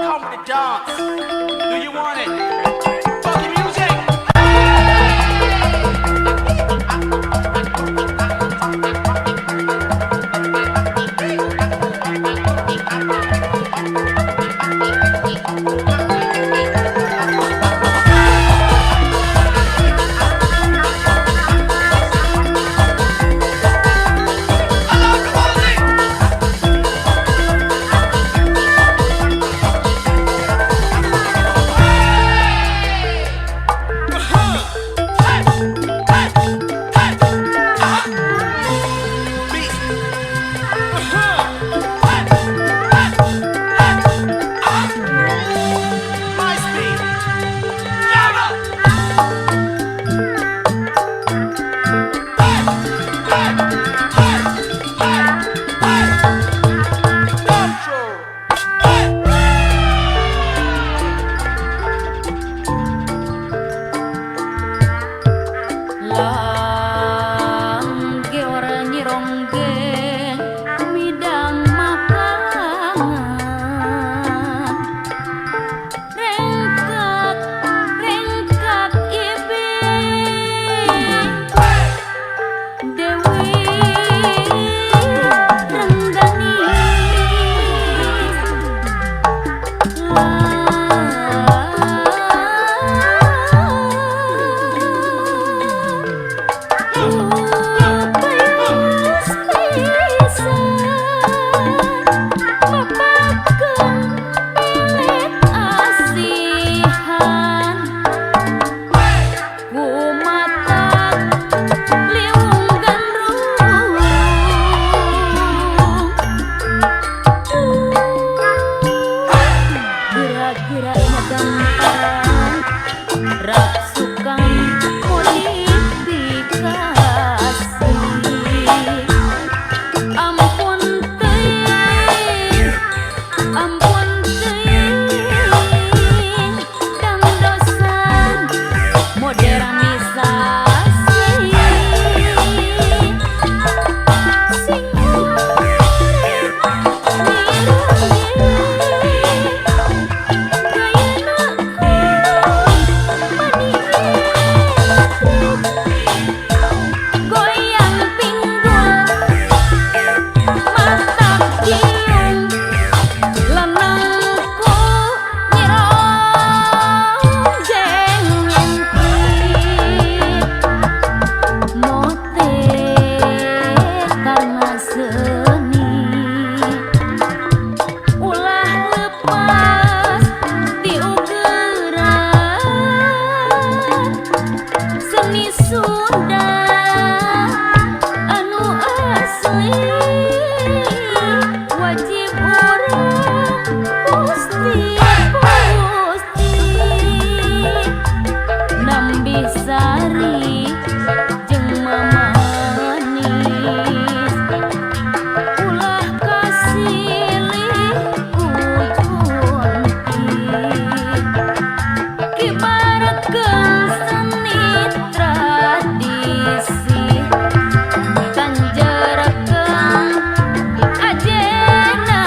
Come to dance. Do you want it? Funky music. I love the music. Tanjarakeun ajena.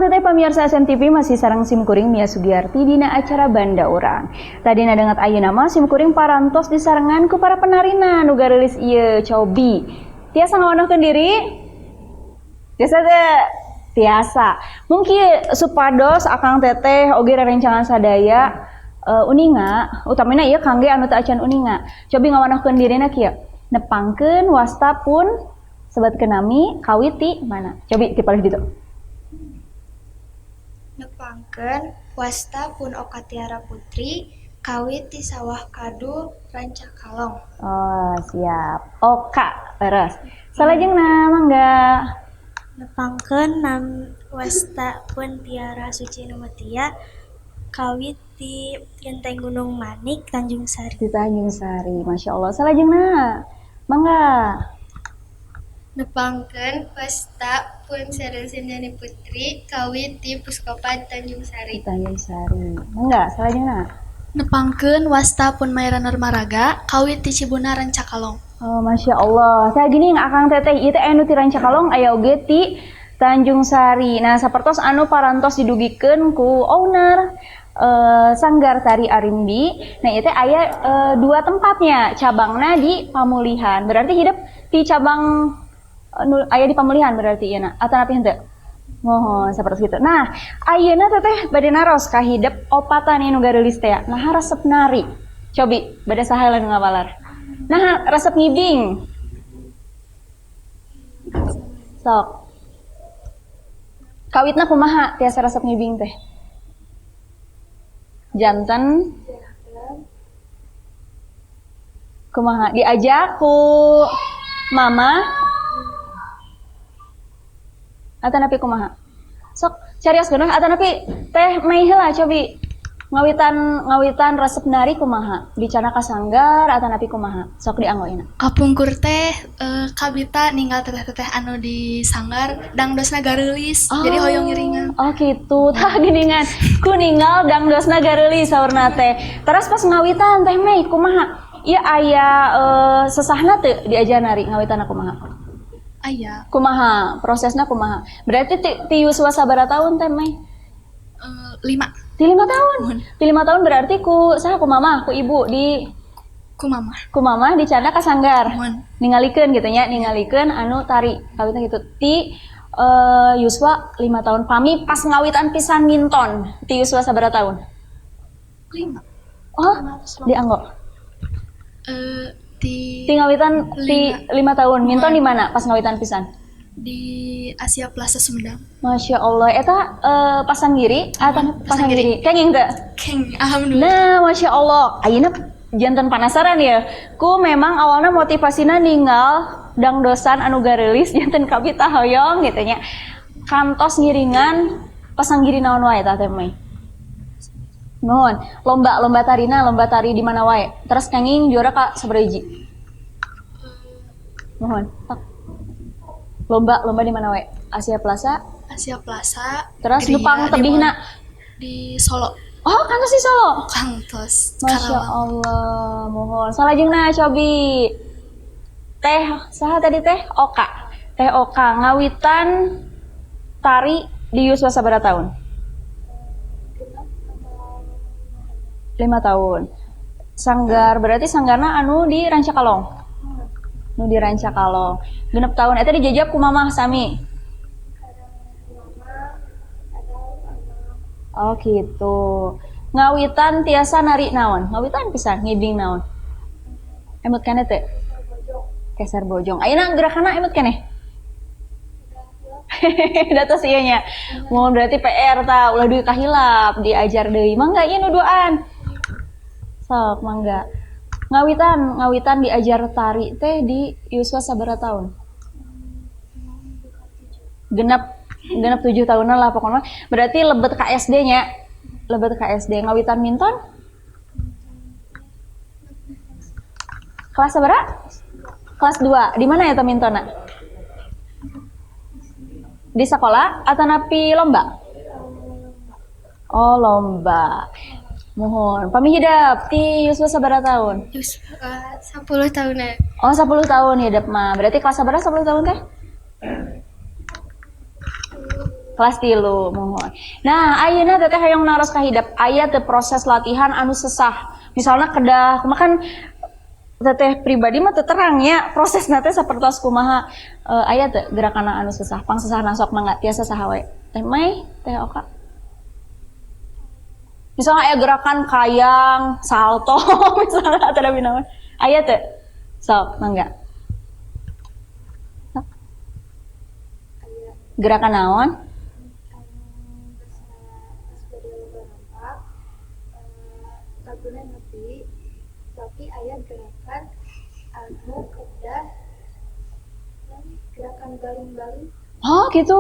Akang Teteh pamirsa SMTV, masih sareng sim kuring Mia Sugiarti dina acara Banda Urang. Tadi danget ayeuna mah sim kuring parantos disarengan ku para penarina nu gareulis ieu. Cobi. Tiasa ngawanohkeun diri? Tiasa teh? Tiasa. Mungkin supados Akang Teteh oge rerencangan sadaya uninga, utamina ieu kangge anu teu acan uninga. Cobi ngawanohkeun dirina kieu. Nepangkeun wasta pun sebatkeun nami, kawit ti mana? Cobi ti palih ditu. Nepangkeun, wasta pun Oka Tiara Putri, kawit ti Sawah Kadu, Rancakalong. Oh, siap. Oka, leres. Salajengna mangga. Nepangkeun, nam wasta pun Tiara Suci Numatia, kawit ti Genteng Gunung Manik, Tanjung Sari. Di Tanjung Sari, Masya Allah. Salajengna mangga. Nepangkeun, wasta pun Seril Sindani Putri, kawit ti Puskopad, Tanjung Sari. Di Tanjung Sari. Mangga, salajengna. Nepangkeun, wasta pun Mayra Nurmaraga, kawit ti Cibunar, Rancakalong. Oh, Masya Allah. Saya gini Akang Teteh ieu teh anu ti Rancakalong, aya oge ti Tanjung Sari. Nah, sapertos anu parantos didugikeun ku owner Sanggar Tari Arimbi. Nah, ieu teh aya dua tempatnya, cabangna di Pamulihan. Berarti hidup di cabang nu aya di Pamulihan berarti ieu na atanapi henteu? Mohon seperti itu. Nah, ayeuna teteh bade naros ka hidep opatan nu gareulis teh. Nah, resep nari. Cobi, bade saha nu ngawalar? Nah, resep ngibing. Sok. Kawitna kumaha tiasa resep ngibing teh? Janten kumaha? Diajak ku mama atanapi kumaha? Sok carioskeun we atanapi teh Mei heula, cobi ngawitan ngawitan resep nari kumaha? Dicandak ka sanggar atanapi kumaha? Sok dianggo ina. Kapungkur teh kabita ninggal teteh-teteh anu di sanggar dangdosna gareulis, jadi hoyong ngiringan. Oh gitu, tah geningan. Ku ninggal dangdosna gareulis saurna teh. Terus pas ngawitan teh Mei kumaha? Ieu aya sesahna teu diajar nari, ngawitan kumaha? Aya. Kumaha? Prosesna kumaha? Berarti ti yuswa sabaraha tahun teh Mei? 5. Ti 5 tahun. Ti 5 tahun berarti ku saha, ku mama, ku ibu di Ku mama. Ku mama dicandak ka sanggar. Muhun. Ningalikeun gitu nya, ningalikeun anu tari. Kawitna gitu. Ti yuswa 5 tahun, pami pas ngawitan pisan minton ti yuswa sabaraha tahun? 5. Oh, dianggo. Ti Ti ngawitan ti 5. 5 tahun. Minton di mana pas ngawitan pisan? Di Asia Plaza Sumedang. Masya Allah, eta pasanggiri atau Pasanggiri. Pasanggiri? Kenging teu? Keng, alhamdulillah. Nah, Masya Allah, ayeuna janten penasaran ya. Ku memang awalnya motivasina ninggal dangdosan anu gareulis, janten kabita hoyong gitu nya. Kantos ngiringan pasanggiri naon wae tah teh Mei? Nuhun, lomba lomba tarina, lomba tari di mana wae? Terus kenging juara ka sabaraha hiji? Nuhun, tak. Lomba lomba di mana wae? Asia Plaza? Asia Plaza. Terus Gria, nu pang di tebihna? Di Solo. Oh, kantos di Solo. Kantos. Masya Karawang. Allah, mohon. Salajengna cobi. Teh, saha tadi teh? Oka. Teh Oka ngawitan tari di yuswa sabaraha tahun? 5 tahun. Sanggar, berarti sanggarna anu di Rancakalong. Nu di Rancakalong. 6 tahun eta dijajab ku mamah sami. Oh gitu. Ngawitan tiasa nari naon? Ngawitan pisan ngibing naon? Emut keneh teu? Keser bojong. Ayeuna gerakanna emut keneh? Da tos ieu nya. Mun berarti PR ta, ulah dugi kahilap, diajar deui. Mangga ieu nu duaan. Sok mangga. Ngawitan, ngawitan diajar tari teh di yuswa sabaraha tahun? Genep 7 tahunan lah pokoknya. Berarti lebet ka SD nya. Lebet ka SD. Ngawitan minton? Kelas sabaraha? Kelas 2. Di mana ya mintonna? Di sekolah atau napi lomba? Oh, lomba. Mohon. Pami hidap ti yuswa sabaraha tahun? Yuswa 10 tahunan. Oh, 10 tahun hidap mah. Berarti kelas sabaraha 10 tahun teh? Kelas 3, muhun. Nah, ayeuna teteh hoyong naros ka hidep, aya teu proses latihan anu sesah? Misalnya kedah, kumaha kan teteh pribadi mah teu terang ya prosesna teh sapertos kumaha, aya teu gerakan anu sesah? Pangsesahna sok mangga tiasa saha we. Teh Mai, Teh Oka. Misalnya aya gerakan kayang, salto misalnya atau ada naon. Aya teu? Sok, mangga. Sok. Gerakan naon? Pas bade lomba rampak, laguna nepi, tapi aya gerakan anu kedah gerakan baling-baling. Oh, gitu.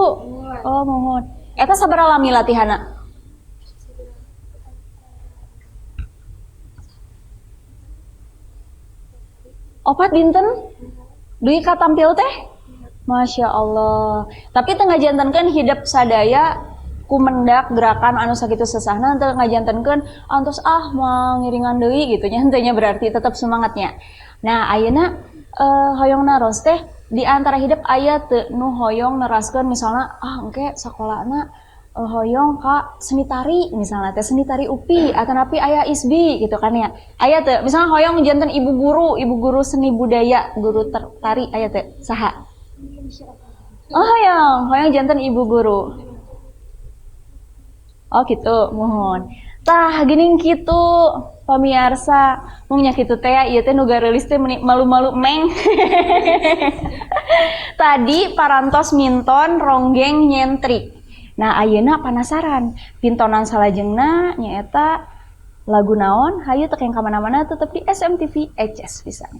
Oh, muhun. Eta sabaraha lami latihanna? 4 dinten? Dugi ka tampil teh? Masya Allah. Tapi teu ngajantenkeun hidep sadaya kumendak gerakan anu sakitu sesahna, teu ngajantenkeun antos ah mangiringan deui gitu nya, henteu nya, berarti tetap semangatnya. Nah, ayeuna hoyong naros teh, di antara hidep aya teu nu hoyong neraskeun, misalnya ah engke sakolana hoyong ka seni tari, misalnya teh seni tari UPI atau napi aya ISBI gitu kan ya. Aya teu misalnya hoyong janten ibu guru seni budaya, guru tari, aya teu? Saha? Oh, hoyong, hoyong janten ibu guru. Oh gitu, muhun. Tah, gini kitu pemirsa, mung nya kitu teh ieu teh nu gareulis teh malu-malu meng. Tadi parantos minton ronggeng nyentrik. Nah, ayeuna penasaran, pintonan salajengna nyaeta lagu naon? Hayu teu ka mana-mana, tetep di SMTV Eces pisan.